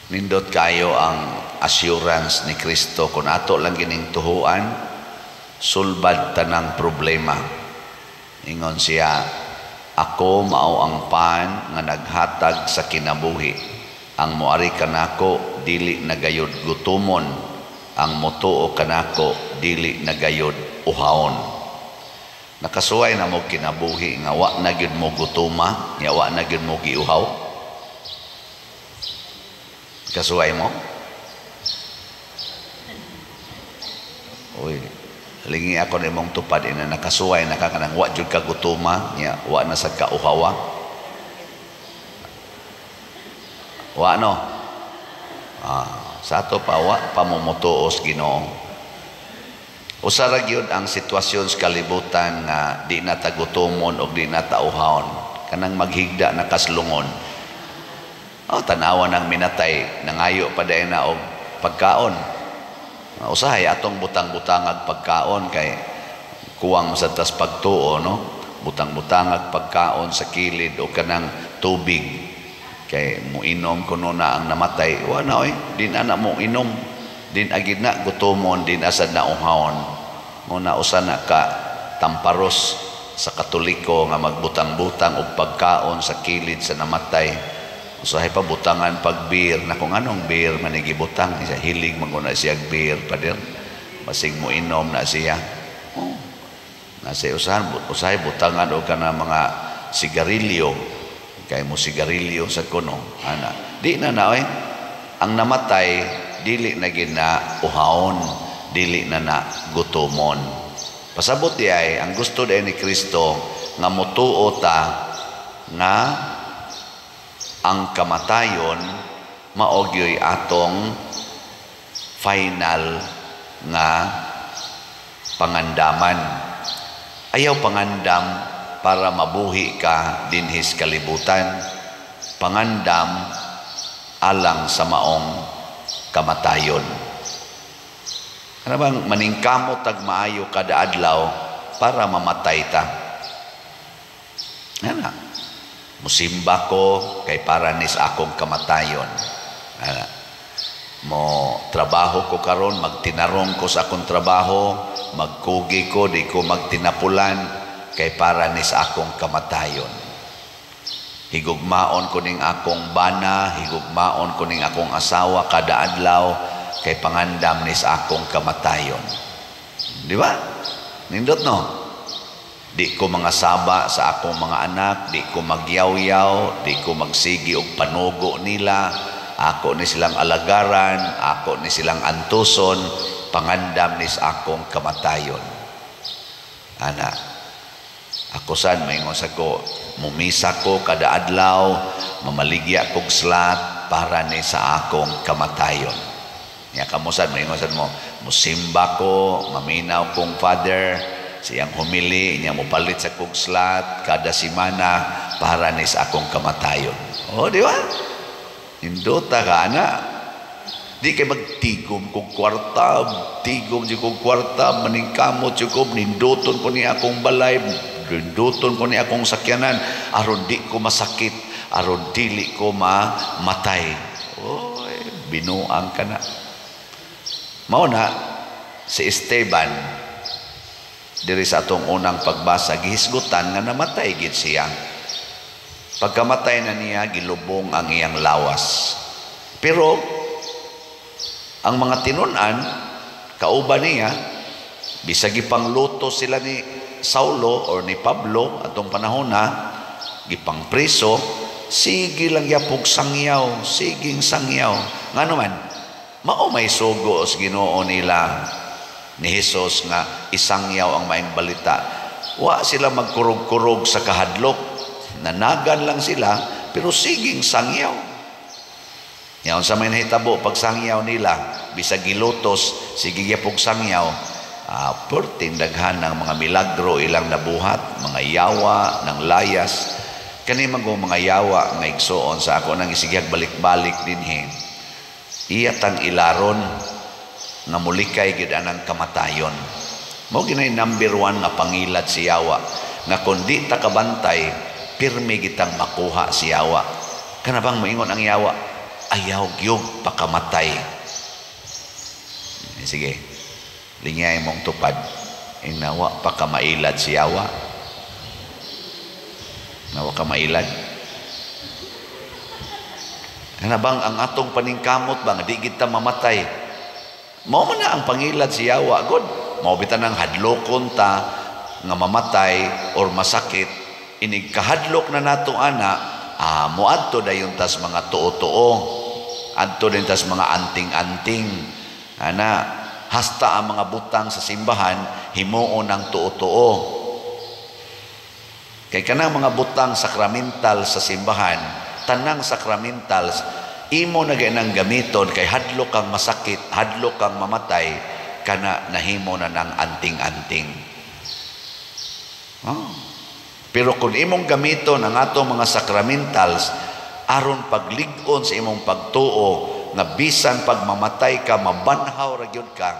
Nindot kayo ang assurance ni Kristo kung ato lang gining tuhuan, sulbad tanang problema. Ingon siya, "Ako mao ang pan nga naghatag sa kinabuhi. Ang moari kanako dili na gayud gutumon, ang motuo kanako dili na gayud uhawon." Nakasuway na mo kinabuhi nga wa na gyud mo gutuma, nga wa na gyud mo giuhaw? Kasuway mo? Uy, lingi ako na imong tupad ina, nakasuway na ka kanang wa jud ka gutuma, nya wa na sad ka uhawa? Wa no? Sa ato pa wa pa mo motuos Ginoo. Usa ra gyud ang sitwasyon sa kalibutan nga di na ta gutomon og di na ta uhawon, kanang maghigda na kaslungon. Oh, tanawa ng minatay, nangayo pa dayon na og pagkaon. Usahay atong butang-butangag pagkaon kay kuwang sa tas pagtuo, no? Butang-butangag pagkaon sa kilid o kanang tubig kay muinom kuno na ang namatay. Wa na oy, di na na mo inom. Din agid na gutomon, din asad na uhawon. Muna usa na ka tamparos sa Katoliko nga magbutang-butang og pagkaon sa kilid sa namatay. Usahay pa butangan pag beer na kung anong beer man gibutang, isa hilig man na siya beer pader, basig mo inom na siya. Oh. Nasa usahan usahay butangan og kana mga sigarilyo kay mo sigarilyo sa kuno ana. Di na na oy, ang namatay dili na gid na uhawon, dili na na gutomon. Pasabot di ay ang gusto di ni Kristo nga motuo ta nga ang kamatayon mao gyoy atong final nga pangandaman. Ayaw pangandam para mabuhi ka dinhis kalibutan, pangandam alang sa maong kamatayon. Ano bang maningkamot tag maayo kada adlaw para mamatay ta? Ano? Musimba ko kay para nis akong kamatayon. Ano? Mo trabaho ko karon, magtinarong ko sa akong trabaho, magkugi ko, di ko magtinapulan kay para nis akong kamatayon. Higugmaon ko ning akong bana, higugmaon ko ning akong asawa kada adlaw kay pangandam nis akong kamatayon. Di ba? Nindot no? Di ko mga saba sa akong mga anak, di ko magyawyaw, di ko magsigi og panugo nila, ako ni silang alagaran, ako ni silang antuson, pangandam nis akong kamatayon. Ana, ako san maingon sa ko, mumisa ko kada adlaw, mamaligya kog slat para ni sa akong kamatayon. Nya kamo sad maingon sad mo, musimba ko, maminaw kong father, siyang humili, niya mopalit sa kog slat kada simana para ni sa akong kamatayon. Oh, di ba? Indota ka, ana. Di kay magtigom kog kwarta, tigom di kog kwarta, maningkamot jud ko, ninduton ko ni akong balay, ninduton ko ni akong sakyanan, aron di ko masakit, aron dili ko mamatay. Oy, binuang ka na. Mao na si Esteban diri sa atong unang pagbasa, gihisgutan nga namatay gid siya. Pagkamatay na niya, gilubong ang iyang lawas. Pero ang mga tinun-an kauban niya, bisag gipangluto sila ni Saulo or ni Pablo atong panahon na gipangpriso, sige lang yapog sangyaw, siging sangyaw. Ngano man, mao may sugo sa Ginoo nila ni Hesus nga isangyaw ang maayong balita. Wa sila magkurog-kurog sa kahadlok, nanagan lang sila pero siging sangyaw. Yaon sa may nahitabo pag sangyaw nila, bisag gilutos, sige gyapog sangyaw, perting daghan ng mga milagro ilang nabuhat, mga yawa ng layas. Kani man mga yawa nga igsuon sa ako nang isigyag balik-balik dinhi. Iya tang ilaron nga mulikay gid anang kamatayon. Mao ginay number 1 nga pangilad si yawa nga kun di ta kabantay, pirmi gitang makuha si yawa. Kana bang moingon ang yawa? Ayaw gyud pakamatay. Sige, lingay mong tupad. Inawa pa ka mailad siyawa. Nawa ka mailad. Kana bang ang atong paningkamot ba nga di kita mamatay? Mao man na ang pangilad siyawa god. Mao bitan ang hadlokon ta nga mamatay or masakit, inig kahadlok na nato ana, moadto dayon tas mga tuo-tuo, adto din tas mga anting-anting. Ana, hasta ang mga butang sa simbahan himuon ang tuo-tuo. Kay kanang mga butang sakramental sa simbahan, tanang sakramentals imo na nang gamiton kay hadlok kang masakit, hadlok kang mamatay, kana nahimo na ng anting-anting. Oh. Pero kung imong gamiton ang atong mga sakramentals aron paglig-on sa imong pagtuo nga bisan pag mamatay ka mabanhaw ra gyud ka,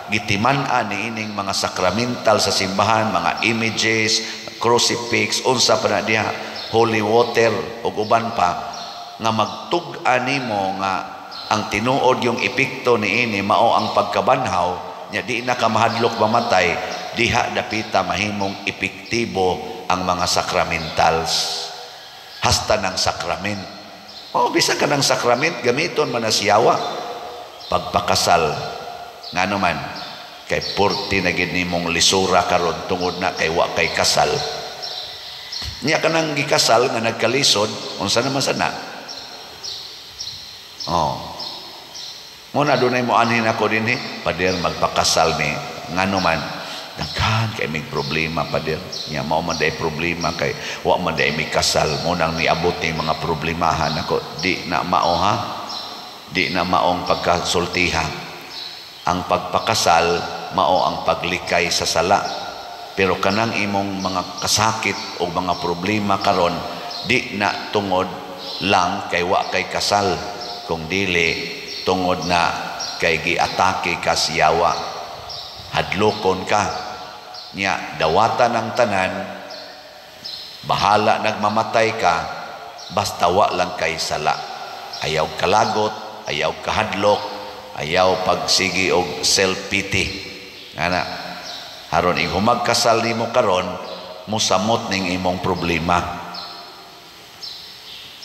gitiman-an niining mga sakramental sa simbahan, mga images, crucifix, unsa pa na diha, holy water ug uban pa, nga magtug-an nimo nga ang tinuod yung epekto niini mao ang pagkabanhaw nya, di na ka mahadlok mamatay, diha dapita mahimong epektibo ang mga sakramentals. Hasta ng sakrament. O bisan ka ng sakrament gamiton man na siyawa pagpakasal. Ngano man kay purti na gid nimong lisura karon tungod na kay wa kay kasal. Nya kanang gikasal nga nagkalisod, unsa naman sana? Oh. Mo na dunay mo anhin ako dinhi, "Pader, magpakasal mi." Ngano man? "Daghan kay mig problema, pader." Nya mao man day problema kay wa man day mi kasal, mo nang niabot ning mga problemahan ako. Di na mao ha. Di na maong pagkasultiha. Ang pagpakasal mao ang paglikay sa sala. Pero kanang imong mga kasakit o mga problema karon di na tungod lang kay wa kay kasal, kung dili tungod na kay giatake ka siyawa, hadlokon ka. Nya dawatan ang tanan, bahala nagmamatay ka, basta wa lang kay sala. Ayaw kalagot, ayaw kahadlok, ayaw pagsigi og self pity. Ana, haron ihumagkasal nimo karon, musamot ning imong problema.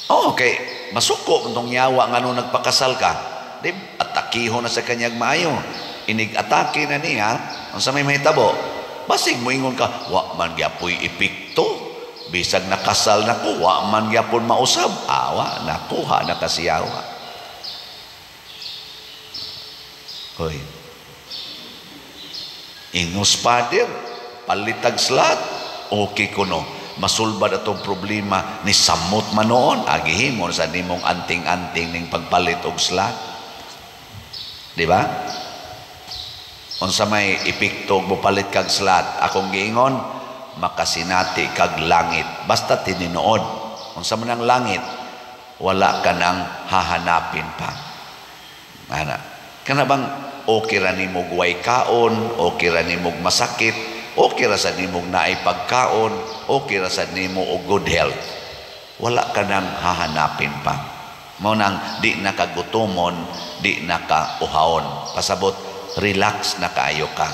Oh, okay, masuko tong yawa ngano nagpakasal ka. Di atakiho na sa kanyang maayo. Inig atake na niya, unsa may mahitabo? Basig moingon ka, "Wa man gyapoy epekto. Bisag nakasal nako, wa man gyapon mausab." Awa, nakuha na kasiyawa. Hoy. Ingos pader, palitag slat, okay kuno. Masulbad atong problema ni samot man noon, agihimon sa nimong anting-anting ning pagpalit og slat. Di ba? Unsa may epekto og mopalit kag slat? Akong giingon, makasinati kag langit. Basta tininood. Unsa man ang langit, wala ka nang hahanapin pa. Ana. Kana bang okay ra nimo way kaon, okay ra nimo masakit, okay ra sa nimong naay pagkaon, okay ra sa nimo og good health. Wala ka nang hahanapin pa. Mao nang di na kagutomon, di na ka uhawon. Pasabot, relax na kaayo ka.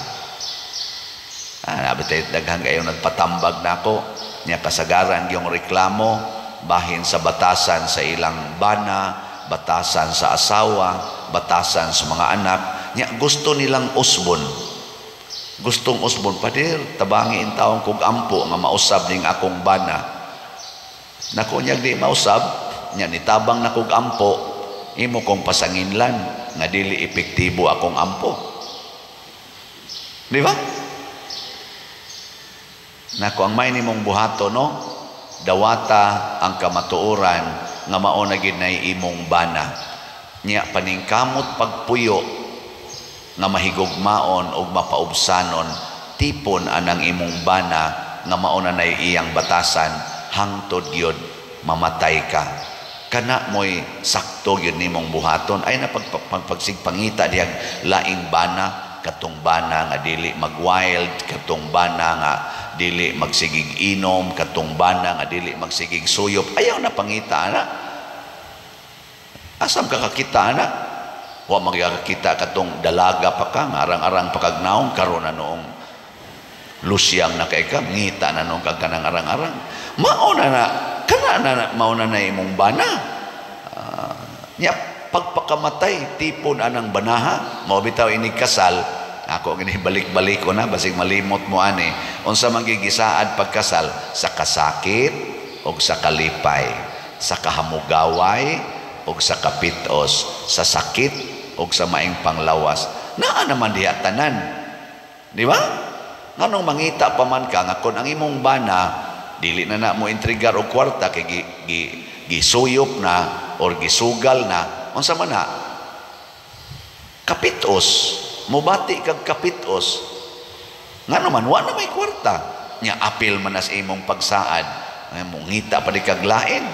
Nabi tayo, daghan kayo nagpatambag nako nya kasagaran yung reklamo bahin sa batasan sa ilang bana, batasan sa asawa, batasan sa mga anak. Nya gusto nilang usbon. Gustong usbon, "Pader, tabangi in taong kog ampo nga mausab ning akong bana." Nako, nya di mausab, nya nitabang na kog ampo, imo kong pasanginlan nga dili epektibo akong ampo. Di ba? Nako, ang may nimong buhato no, dawata ang kamatuoran nga mao na gid nay imong bana. Nya paningkamot pagpuyo nga mahigugmaon og mapaubsanon, tipon anang imong bana nga mao na nay iyang batasan hangtod gyud mamatay ka. Kana mo'y sakto gyud nimong buhaton. Ay na pagsigpangita diyang laing bana, katong bana nga dili mag-wild, katong bana nga dili magsigig inom, katong bana nga dili magsigig suyop. Ayaw na pangita na. Asam ka kakita ana? Wa magkakita katong dalaga pa ka, nga arang-arang pakagnaong karon na noong lusyang na kay ka, ngita na noong kag kanang arang-arang. Mao na na, kana na, mao na na imong bana. Nya pagpakamatay, tipon anang banaha, mao bitaw inig kasal, ako gini balik-balik ko na, basig malimot mo ani, unsa man gigisaad pagkasal, sa kasakit og sa kalipay, sa kahamugaway og sa kapitos, sa sakit og sa maing panglawas. Naa naman diha tanan. Di ba? Nganong mangita pa man ka nga kon ang imong bana dili na na mo intrigar og kwarta kay gisuyop na or gisugal na, unsa man na? Kapitos. Mubati kag kapitos. Ngano man wa na may kwarta. Nya apil man na sa imong pagsaad. Ay, mongita pa di kag lain.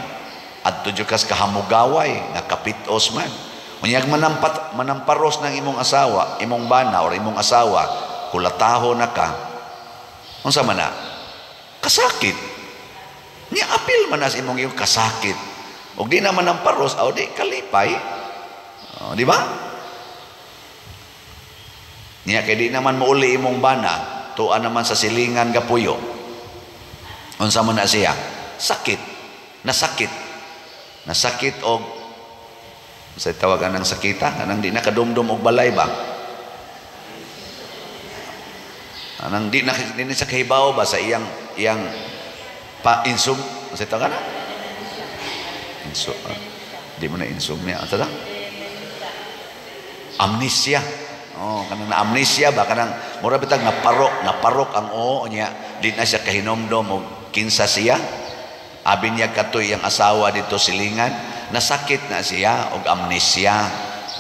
Adto jud kas kahamugaway nga kapitos man. Unyag manamparos ng imong asawa, imong bana or imong asawa, kulataho na ka. Unsa man na? Kasakit. Nya apil man na sa imong iyong kasakit. Og di na manamparos, aw di kalipay. O, di ba? Nya kay di naman mouli imong bana, tuan naman sa silingan gapuyo. Unsa man na siya? Sakit. Nasakit. Nasakit og sa tawag anang sakita, anang di nakadumdum og balay ba? Anang di na sa kahibaw ba sa iyang iyang pa insum sa tawag ana? Insum. Di mo na insomnia. Ano ta? Amnesia. Oh, kanang na amnesia ba, kanang mura bitag naparok, naparok ang oo niya, di na siya kahinomdom og kinsa siya. Abi niya katoy ang asawa dito silingan, nasakit na siya og amnesia.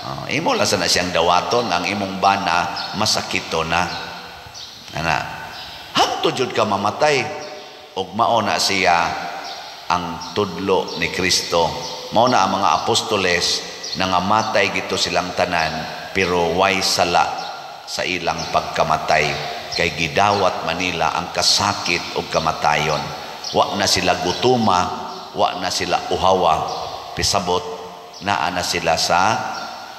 Oh, imo lang sa na siyang dawaton ang imong bana masakito na. Ana. Hangtod jud ka mamatay og mao na siya ang tudlo ni Kristo. Mao na ang mga apostoles nangamatay gito silang tanan pero way sala sa ilang pagkamatay kay gidawat manila ang kasakit og kamatayon. Wa na sila gutuma, wa na sila uhawa, pisabot naa na sila sa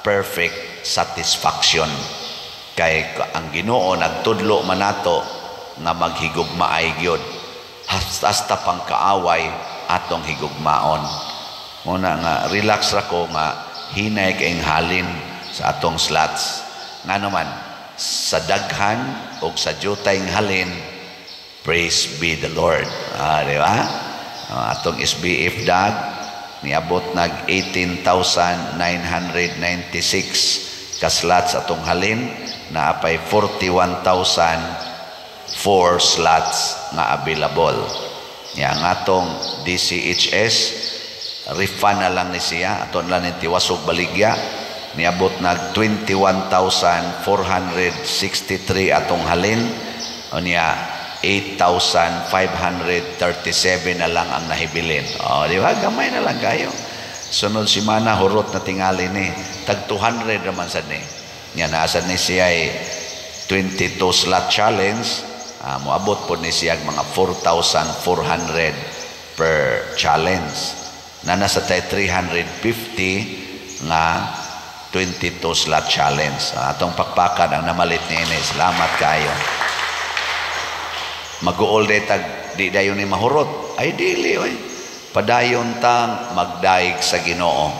perfect satisfaction. Kay ang Ginoo nagtudlo man nato nga maghigugmaay gyud hasta pangkaaway atong higugmaon. Muna nga relax ra ko nga hinay kaing halin sa atong slots. Ngano man sa daghan og sa jutay halin, praise be the Lord. Di ba? Atong SBF dag niabot nag 18,996 ka slots atong halin, naapay 41,004 slots nga available. Ya ang atong DCHS refund na lang ni siya, aton lang ni tiwasog baligya, niabot nag 21,463 atong halin, unya 8,537 na lang ang nahibilin. O, di ba? Gamay na lang kayo. Sunod si mana hurot na tingali ni. Tag 200 naman sad ni. Nga nasa ni siya ay 22 slot challenge. Moabot po ni siya mga 4,400 per challenge. Na nasa tayo 350 nga 22 slot challenge. Atong pakpakan ang namalit ni ini. Salamat kayo. Mag-uol day tag di dayon ni mahurot. Ay dili oy. Padayon tang magdaig sa Ginoo.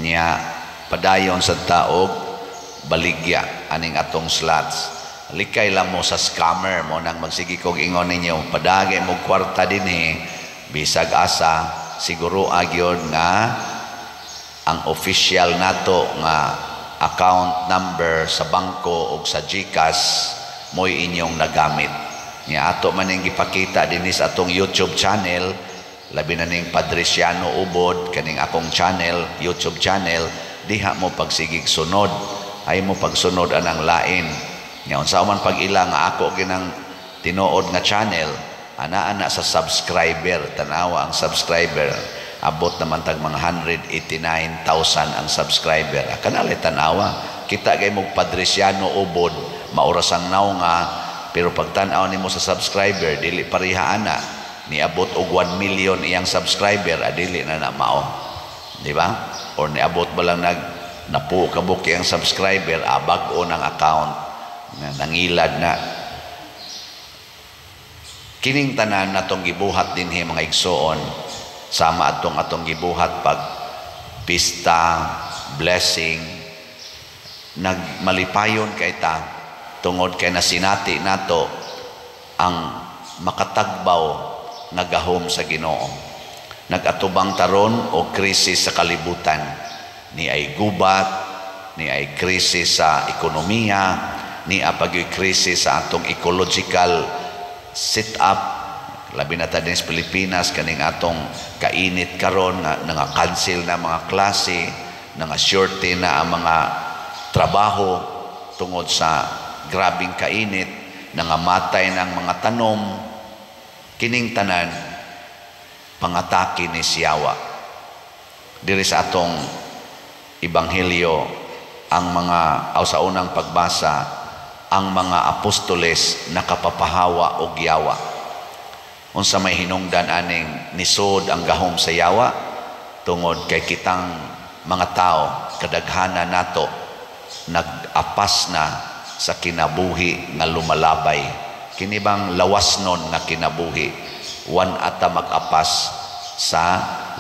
Nya padayon sa taog baligya aning atong slots. Likay lang mo sa scammer mo nang magsige kog ingon ninyo, padagay mo kwarta dinhi bisag asa, siguro agyon nga ang official nato nga account number sa bangko og sa GCash mo'y inyong nagamit. Nya ato man ning gipakita dinhi sa atong YouTube channel, labi na ning Padriciano Ubod kaning akong channel, YouTube channel, diha mo pagsigig sunod, ay mo pagsunod anang lain. Nya unsa man pag-ila nga ako ginang tinuod nga channel, ana-ana sa subscriber, tanawa ang subscriber, abot naman tag mga 189,000 ang subscriber. Kanalay tanawa, kita kay mo Padriciano Ubod, maurasang naw nga, pero pagtan-aw nimo sa subscriber, dili pareha ana, niabot og 1 million iyang subscriber, adili na na mao. Di ba? Or niabot ba lang nag napo kabuki ang subscriber, bag-o ng account na nangilad na. Kining tanan natong gibuhat dinhi, mga igsoon, sama atong atong gibuhat pag pista, blessing, nagmalipayon kay ta tungod kay nasinati nato ang makatagbaw nga gahom sa Ginoo. Nagatubang taron og krisis sa kalibutan, ni ay gubat, ni ay krisis sa ekonomiya, ni apagyoy krisis sa atong ecological set-up, labi na ta din sa Pilipinas, kaning atong kainit karon nga nga-cancel na mga klase, nga shorte na ang mga trabaho tungod sa grabing kainit, nangamatay ng mga tanom. Kining tanan pangatake ni siyawa. Diri sa atong ebanghelyo, ang mga aw sa unang pagbasa, ang mga apostoles nakapapahawa og yawa. Unsa may hinungdan aning nisod ang gahom sa yawa? Tungod kay kitang mga tao, kadaghanan nato nag-apas na sa kinabuhi nga lumalabay. Kini bang lawas nun nga kinabuhi, wan ata mag-apas sa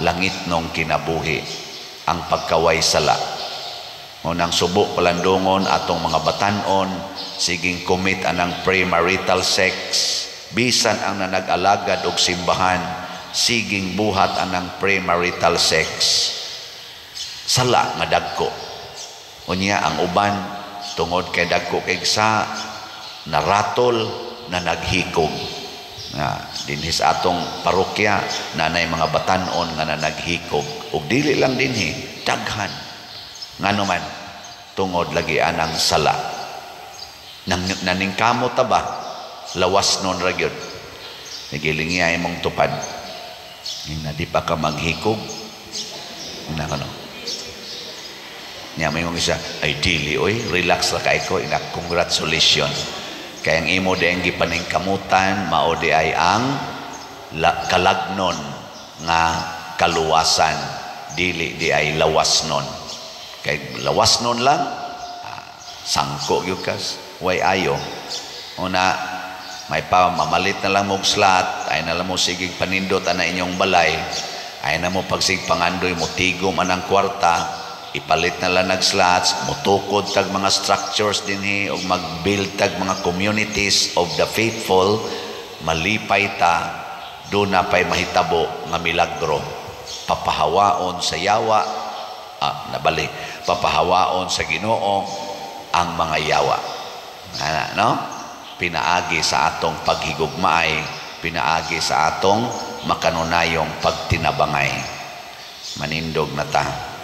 langit nong kinabuhi, ang pagkaway sala. Ngunang subo palandungon atong mga batanon, siging commit anang premarital sex, bisan ang nanag-alagad og simbahan, siging buhat anang premarital sex. Sala nga dagko. Unya ang uban tungod kay dagko kay sa naratol na naghikog. Nga dinhi sa atong parokya nanay mga batanon nga nanaghikog, ug dili lang dinhi, daghan. Ngano man, tungod lagi anang sala. Nang naningkamot ta ba, lawas nun ra gyud. Nagilingi ay mong tupad. Na di pa ka maghikog. Na kano. Nya may mong isa, ay dili oy, relax ra kay ko, ina congratulations. Kay ang imo di ang gipaningkamutan, mao di ay ang kalagnon nga kaluwasan, dili di ay lawas nun. Kay lawas nun lang, sangko gyud kas, way ayo. Una, may pa mamalit na lang mong slot, ay na lang mo sigig panindot ana inyong balay, ay na mo pagsig pangandoy mo tigom anang kwarta, ipalit na lang nag slots, mutukod tag mga structures dinhi og mag-build tag mga communities of the faithful, malipay ta, do na pa'y mahitabo nga milagro. Papahawaon sa yawa, nabali, papahawaon sa Ginoo ang mga yawa. Ana, no? Pinaagi sa atong paghigugmaay, pinaagi sa atong makanunayong pagtinabangay. Manindog na ta.